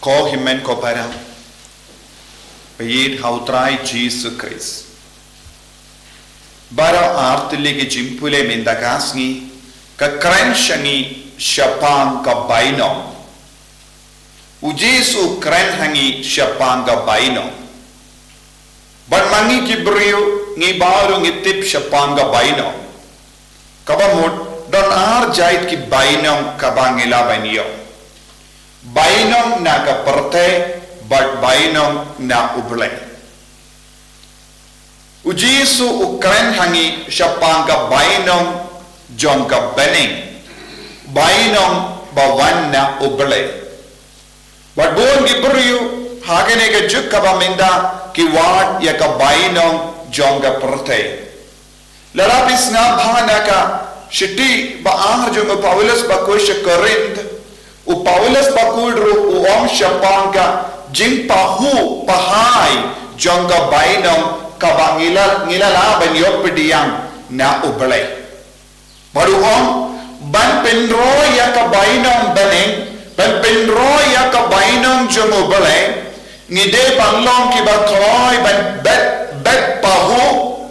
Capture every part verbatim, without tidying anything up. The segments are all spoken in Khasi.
Ko hynmen ko para ba ïeit ha U Trai Jisu Khrist, baroh ar tylli ki jingpule mynta ka sngi ka kren sha ngi shaphang ka bainong. U Jisu u kren ha ngi shaphang ka bainong. Bad ma ngi ki briew ngi baroh ngi tip shaphang ka bainong. Kaba mut, don ar jait ki bainong kaba ngi lah ban ïoh. Bainong na ka pyrthei bad bainong na U Blei. U Jisu u kren ha ngi shaphang ka bainong jong ka bneng, bainong ba wan na U Blei. Bad bun ki briew ha kane ka juk kaba mynta ki wad ïa ka bainong jong ka pyrthei. Lada phi sngap bha na ka shithi ba ar jong u Paulus ba khuid sha Korinth, u Paulus ba khuid ruh u ong shaphang ka jingpahuh pahai jong ka bainong kaba ngi la, ngi la lah ban ïoh pdiang na U Blei. Bad u ong, ban pynroi ïa ka bainong bneng, ban pynroi ïa ka bainong jong U Blei, ngi dei ban long kiba kloi ban bet, bet pahuh,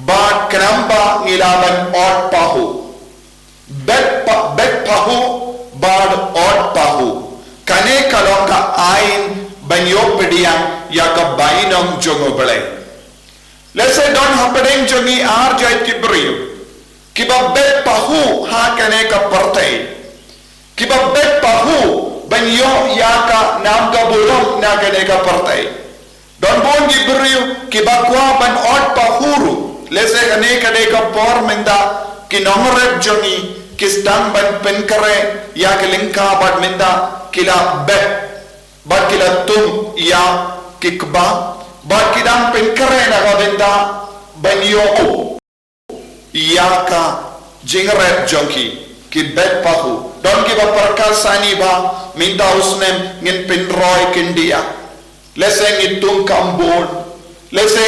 bad khnang ba ngi lah ban ot pahuh. Bet pa, bet pahuh bad ot pahuh. Kane ka long ka aiñ ban ïoh pdiang ïa ka bainong jong U Blei. Lehse don hapdeng jong ngi ar jait ki briew kiba bet pahuh ha kane ka pyrthei. Kiba bet pahuh ban ïoh ïa ka nam ka burom na kane ka pyrthei. Don bun ki briew kiba kwah ban ot pahuh ruh. Lehse kane ka dei ka por mynta ki nongrep jong ngi ki sdang ban pynkhreh ïa ka lyngkha bad mynta ki la bet. Bad ki la tung ïa ki kba. Bad ki dang pynkhreh na ka bynta ban ïoh ïa ka jingrep jong ki, ki bet pahuh. Don kiba pyrkhat sani ba mynta u snem ngin pynroi khyndiat. Lehse ngi tung kambun. Lehse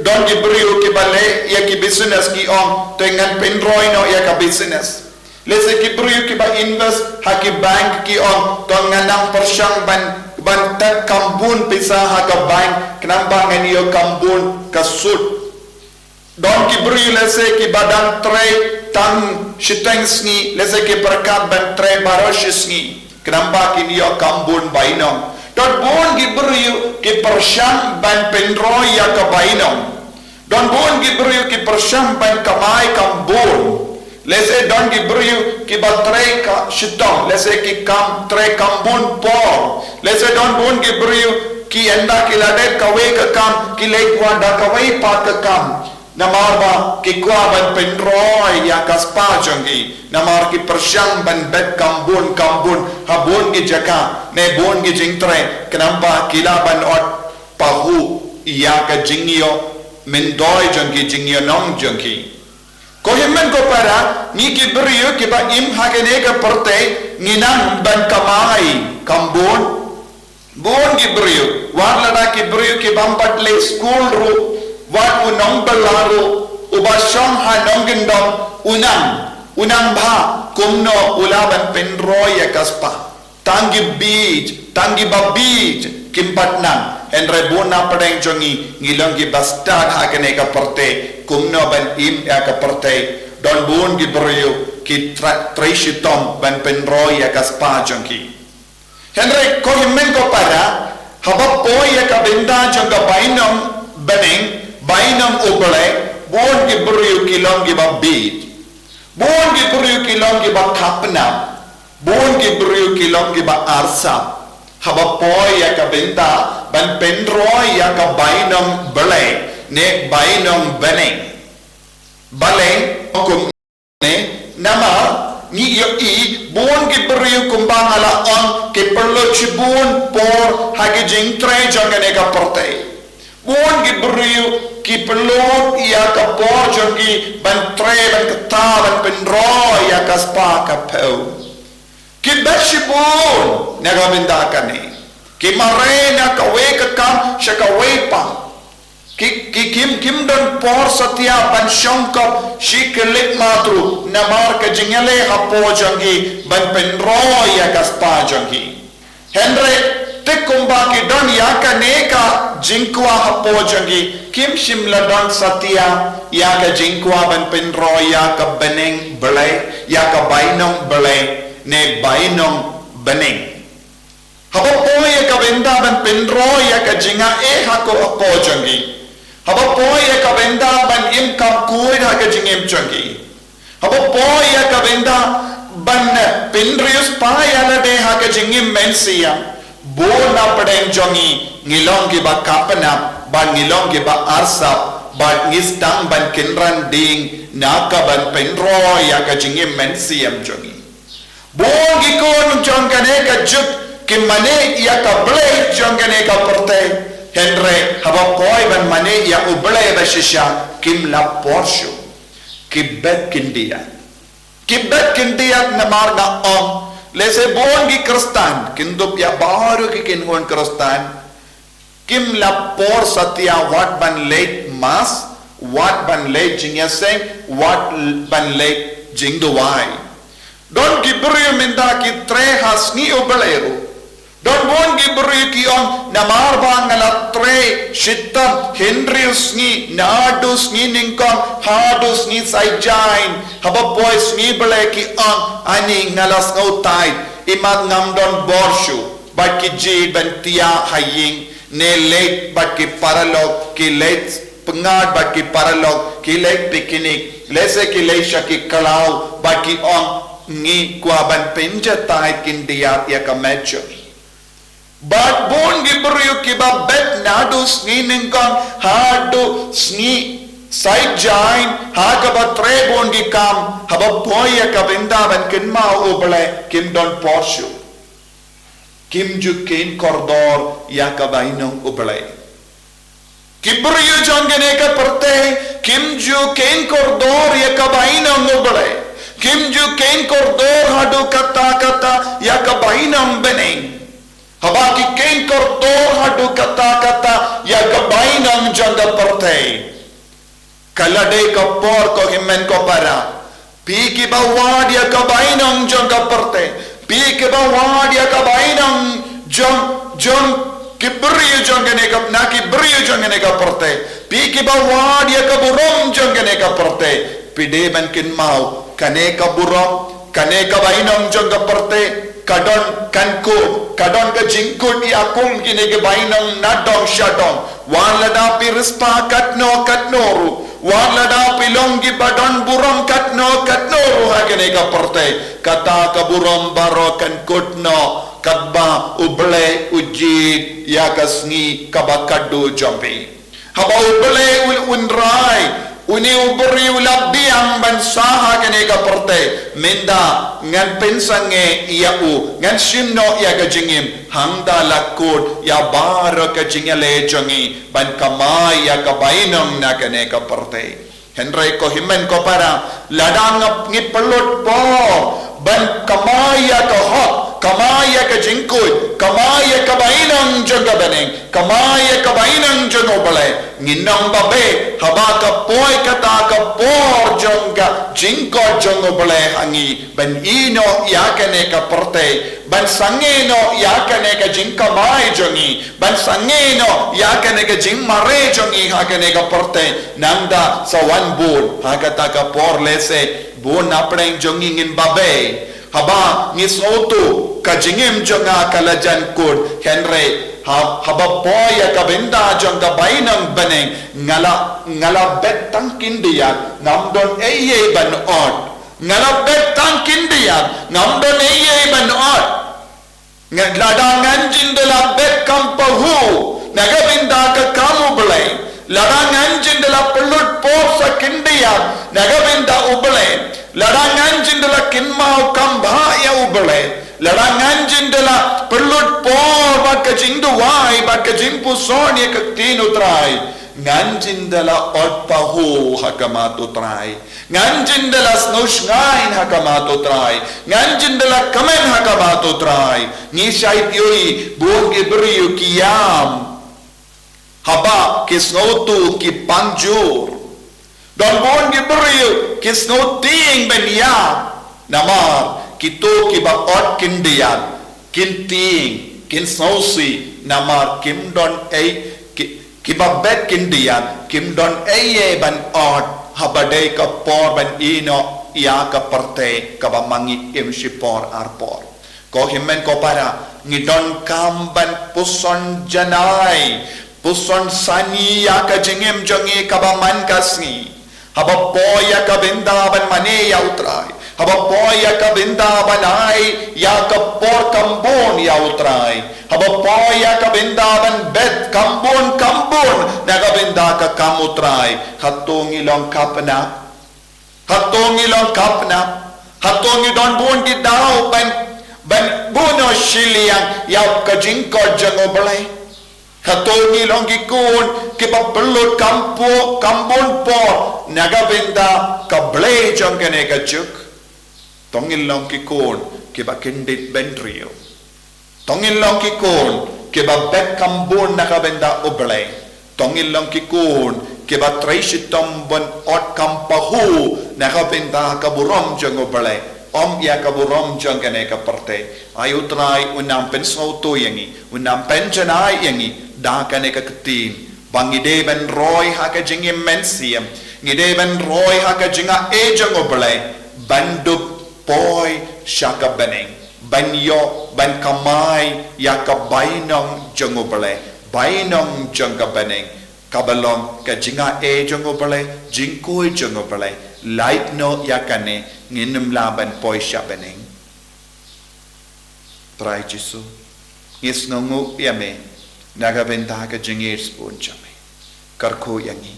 don ki briew kiba leh ïa ki business ki ong, te ngan pynroi noh ïa ka business. Lehse ki briew kiba invest ha ki bank ki ong, to ngan nang pyrshang ban, ban tep kambun pisa ha ka bank, khnang ba ngan ïoh kambun ka sut. Don ki briew lehse kiba dang trei tang shiteng sngi, lehse ki pyrkhat ban trei baroh shi sngi, khnang ba kin ïoh kambun bainong. Don bun ki briew ki pyrshang ban pynroi ïa ka bainong. Don bun ki briew ki pyrshang ban kamai kambun. Lehse don ki briew kiba trei ka shitom, lehse ki kam trei kambun por. Lehse don bun ki briew ki ynda ki la dep kawei ka kam, ki leit wan da kawei pat ka kam. Namar ba ki kwah ban pynroi ïa ka spah jong ki. Namar ki pyrshang ban bet kambun kambun ha bun ki jaka ne bun ki jingtrei, khnang ba ki lah ban ot pahuh ïa ka jingïoh myntoi jong ki, jingïohnong jong ki. Ko hynmen ko para, ngi ki briew kiba im ha kane ka pyrthei ngi nang ban kamai kambun. Bun ki briew, wat lada ki briew ki bym pat leit skul ruh, wat u nongbylla ruh, uba shong ha nongkyndong, u nang, u nang bha kumno u lah ban pynroi ïa ka spah. Tang ki bieit, tang kiba bieit kim pat nang. Hynrei bun na pdeng jong ngi ngi long kiba stad ha kane ka pyrthei, kumno ban im ïa ka pyrthei. Don bun ki briew ki tra-, trei shitom ban pynroi ïa ka spah jong ki. Hynrei ko hynmen ko para, haba poi ïa ka bynta jong ka bainong bneng, bainong U Blei, bun ki briew ki long kiba bieit. Bun ki briew ki long kiba khapnam. Bun ki briew ki long kiba arsap. Haba poi ïa ka bynta ban pynroi ïa ka bainong Blei ne bainong bneng. Balei ong kumne? Namar ngi ïohi bun ki briew kumba nga la ong ki pynlut shibun por ha ki jingtrei jong kane ka pyrthei. Bun ki briew ki pynlut ïa ka por jong ki ban trei, ban kata, ban pynroi ïa ka spah ka phew. Ki bet shibun na ka bynta kane. Ki mareh na kawei ka kam sha kawei pat. Ki, ki kim, kim don por satia ban shongkop shi khyllipmat ruh namar ka jingïaleh hapoh jong ki ban pynroi ïa ka spah jong ki. Hynrei Te kumba ki don ïa kane ka jingkwah hapoh jong ki, kim shym la don satia ïa ka jingkwah ban pynroi ïa ka bneng Blei, ïa ka bainong Blei, ne bainong bneng. Haba poi ïa ka bynta ban pynroi ïa ka jingaiei hapoh jong ki, haba poi ïa ka bynta ban im kam khuid ha ka jingim jong ki, haba poi ïa ka bynta ban pynriewspah ïa lade ha ka jingim mynsiem, bun na pdeng jong ngi, ngi long kiba khamtam, bad ngi long kiba arsap, bad ngi sdang ban kynran ding na ka ban pynroi ïa ka jingim mynsiem jong ngi. Bun ki khun jong kane ka juk ki mane ïa ka Blei jong kane ka pyrthei. Hynrei haba poi ban mane ïa U Blei ba shisha, kim la por shuh. Ki bet khyndiat. Ki bet khyndiat namar nga ong, lehse bun ki Khristan, kin dup ïa baroh ki khun Khristan, kim la por satia wat ban leit Mass, wat ban leit jingïaseng, wat ban leit jingduwai. Don ki briew mynta ki trei ha sngi U Blei ruh. Don bun ki briew ki ong, namar ba nga la trei shitom hynriew sngi, naduh sngi nyngkong haduh sngi saitjaiñ, haba poi sngi Blei ki ong, ani nga la sngewthuh, imat ngam don bor shuh. Bad ki jied ban thiah ha ïing, ne leit bad ki paralok, ki leit pyngngad bad ki paralok, ki leit picnic, lehse ki leit sha ki khlaw, bad ki ong, ngi kwah ban pynjah thaid khyndiat ïa ka met jong ngi. Bad bun ki briew kiba bet naduh sngi nyngkong haduh sngi saitjaiñ, ha kaba trei bun ki kam, haba poi ïa ka bynta ban kynmaw U Blei, kim don por shuh. Kim ju kheiñ kordor ïa ka bainong U Blei. Ki briew jong kane ka pyrthei, kim ju kheiñ kordor ïa ka bainong U Blei. Kim ju kheiñ kordor haduh katta katta ïa ka bainong bneng. Haba ki kheiñ kordor haduh katta katta ïa ka bainong jong ka pyrthei, ka la dei ka por, ko hynmen ko para, phi kiba wad ïa ka bainong jong ka pyrthei, phi kiba wad ïa ka bainong jong, jong ki briew jong kane ka, na ki briew jong kane ka pyrthei, phi kiba wad ïa ka burom jong kane ka pyrthei, phi dei ban kynmaw, kane ka burom, kane ka bainong jong ka pyrthei, ka don, kan kut, ka don ka jingkut ïa kum kine ki bainong na dong sha dong. Wat lada phi riewspah katno katno ruh, wat lada phi long kiba don burom katno katno ruh ha kane ka pyrthei, kata ka burom baroh kan kut noh katba U Blei u jied ïa ka sngi kaba khadduh jong phi. Haba U Blei un, un rai, une u briew u la biang ban sah ha kane ka pyrthei, mynta ngan pynsangeh ïa u, ngan shim noh ïa ka jingim, hangta la kut ïa baroh ka jingïaleh jong ngi ban kamai ïa ka bainong na kane ka pyrthei. Hynrei ko hynmen ko para, lada ngi pynlut por ban kamai ïa ka hok, kamai ïa ka jingkut, kamai ïa ka bainong jong ka bneng, kamai ïa ka bainong jong U Blei, ngin ym babe haba ka poi kata ka por jong ka jingkut jong U Blei ha ngi, ban ïeh noh ïa kane ka pyrthei, ban sangeh noh ïa kane ka jingkamai jong ngi, ban sangeh noh ïa kane ka jingmareh jong ngi ha kane ka pyrthei. Nangta sa wan bud, ha kata ka por lehse bun na pdeng jong ngi ngin babe. Haba ngi sngewthuh ka jingim jong nga ka la jan kut, hynrei ha, haba poi ïa ka bynta jong ka bainong bneng, nga la, nga la bet tang khyndiat, ngam don ei ei ban ot. Nga la bet tang khyndiat, ngam don ei ei ban ot. Nga, lada ngan jin da la bet kam pahuh na ka bynta ka kam U Blei, lada ngan jin da la pynlut por sa khyndiat na ka bynta U Blei, lada ngan jin da la kynmaw kam bha ïa U Blei, lada ngan jin da la pynlut por bad ka jingduwai bad ka jingpuson ïa ka ktien U Trai, ngan jin da la ot pahuh ha khmat U Trai. Ngan jin da la sngewshngaiñ ha khmat U Trai. Ngan jin da la kmen ha khmat U Trai. Ngi shait ïohi bun ki briew ki ïam haba ki sngewthuh ki pang jur. Don bun ki briew ki sngewtieng ban ïam. Namar kito kiba ot khyndiat kin tieng, Kin sngewsih namar kim don ei, ki, kiba bet kin diat, kim don ei ei ban ot, haba dei ka por ban ïehnoh ïa ka pyrthei kaba ma ngi im shipor arpor. Ko hynmen ko para, ngi donkam ban puson janai, puson sani ïa ka jingim jong ngi kaba man ka sngi. Haba poi ïa ka bynta ban mane ïa U Trai. Haba poi ïa ka bynta ban ai ïa ka por kam bun ïa U Trai. Haba poi ïa ka bynta ban bet kam bun kam bun na ka bynta ka kam U Trai. Hato ngi long khapnap? Hato ngi long khapnap? Hato ngi don bun ki daw ban, ban buh noh shiliang ïa ka jingkhot jong U Blei? Hato ngi long ki khun kiba pynlut kam bun, kam bun por na ka bynta ka Blei jong kane ka juk? To ngin long ki khun kiba kyndit bynriew. To ngin long ki khun kiba bet kam bun na ka bynta U Blei. To ngin long ki khun kiba trei shitom ban ot kam pahuh na ka bynta ka burom jong U Blei, ym ïa ka burom jong kane ka pyrthei. Ai U Trai un nang pynsngewthuh ïa ngi, un nang pynjanai ïa ngi da kane ka ktien, ba ngi dei ban roi ha ka jingim mynsiem, ngi dei ban roi ha ka jingaiei jong U Blei, ban dup poi sha ka bneng, ban ïoh ban kamai ïa ka bainong jong U Blei, bainong jong ka bneng, kaba long ka jingaiei jong U Blei, jingkhuid jong U Blei. Lait noh ïa kane, ngin ym lah ban poi sha bneng. Trai Jisu, ngi sngewnguh ïa me na ka bynta ka jingïeit sbun jong me. Kyrkhu ïa ngi,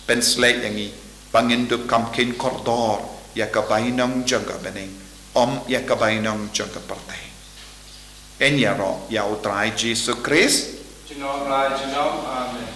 pynshlei ïa ngi, ba ngin dup kam kheiñ kordor ïa ka bainong jong ka bneng, ym ïa ka bainong jong ka pyrthei. Yn ïaroh ïa U Trai Jisu Khrist. Junom la junom. Amen.